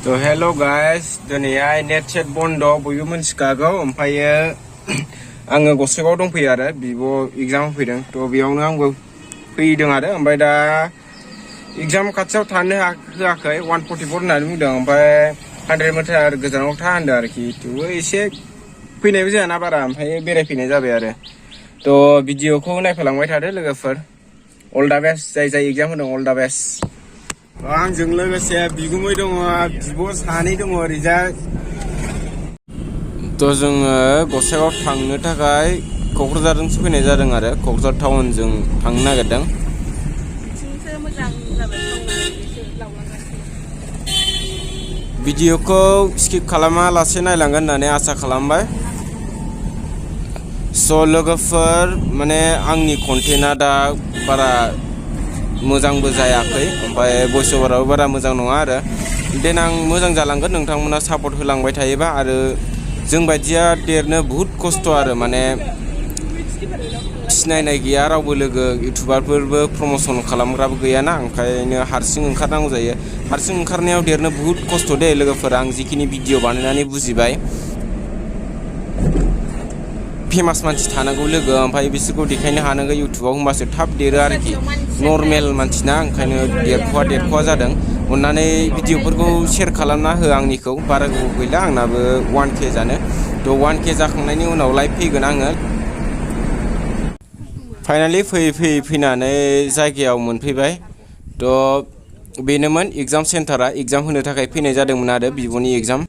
So hello guys, दिनैहाय net set बन्द बयबो मिथिखागौ ओमफ्रायो आङो गसाइगाव दंफैयो आरो बिब' एग्जाम होफैदों थ' बेयावनो आंबो फैदों आरो ओमफ्राय दा एग्जाम खाथियाव थानो होआखै 144 होननानै बुंदों ओमफ्राय 100 मिटार गोजानाव था होनदों आरोखि थेवबो एसे फैनायबो जायाना बारा ओमफ्राय बेरायफैनाय जाबाय आरो थ' भिडिअखौ नायफालांबाय थादो लोगोफोर अल दा बेस्ट जाय एग्जाम होदों अल दा बेस्ट आंजों लोगोसे बिगुमै दङ बिब' सानै दङ ओरैजाय थ' जोङो गसाइगाव थांनो थाखाय क'क्राझारजोंसो फैनाय जादों आरो क'क्राझार टाउनजों थांनो नागिरदों भिडिअखौ स्किप खालामा लासे नायलांगोन होननानै आसा खालामबाय स' लोगोफोर माने आंनि कन्टेन्टआ दा बारा मोजांबो जायाखै ओमफ्राय भइस ओभाराबो बारा मोजां नङा आरो देनां मोजां जालांगोन नोंथांमोना सापर्ट होलांबाय थायोबा आरो जों बायदिया देरनो बुहुत खस्थ' आरो माने सिनायनाय गैया रावबो लोगो इउटुबारफोरबो प्रम'सन खालामग्राबो गैयाना ओंखायनो हारसिं ओंखारनांगौ जायो हारसिं ओंखारनायाव देरनो बुहुत खस्थ' दे लोगोफोर आं जिखिनि भिडिअ बानायनानै बुजिबाय फेमास मानसि थानांगौ लोगो ओमफ्राय बिसोरखौ देखायनो हानांगौ इउटुबाव होमबासो थाब देरो आरोखि नर्मेल मानसिना ओंखायनो देरख'वा जादों अननानै भिडिअफोरखौ शेयार खालामना हो आंनिखौ बारा गोबाव गैला आंनाबो 1K जानो थ' 1K जाखांनायनि उनाव लाइभ फैगोन आङो फाइनालि फैनानै जायगायाव मोनफैबाय थ' बेनोमोन एग्जाम सेन्टारा एग्जाम होनो थाखाय फैनाय जादोंमोन आरो बिब'नि एग्जाम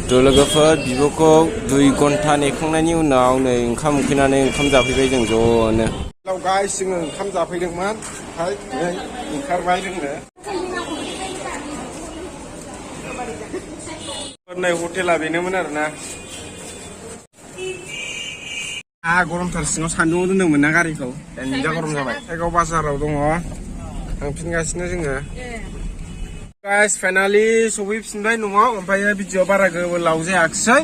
थ' लोगोफोर बिब'खौ 2 घन्टा नेखांनायनि उनाव नै ओंखाम उखैनानै ओंखाम जाफैबाय जों ज'नो हेलौ गाइस जोङो ओंखाम जाफैदोंमोन ओमफ्राय नै ओंखारबाय जोङो नै हटेला बेनोमोन आरोना गरमथार सिङाव सान्दुङाव दोन्दोंमोन ना गारिखौ जा गरम जाबाय गसाइगाव बाजाराव दङ थांफिनगासिनो जोङो गाइस फाइनालि सफैफिनबाय न'आव ओमफ्राय भिडिअ बारा गोलाव जायाखिसै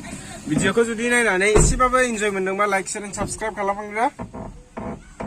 भिडिअखौ जुदि नायनानै एसेबाबो इन्जय मोन्दोंबा लाइक शेयार एन्ड साबस्क्राइब खालामखांदो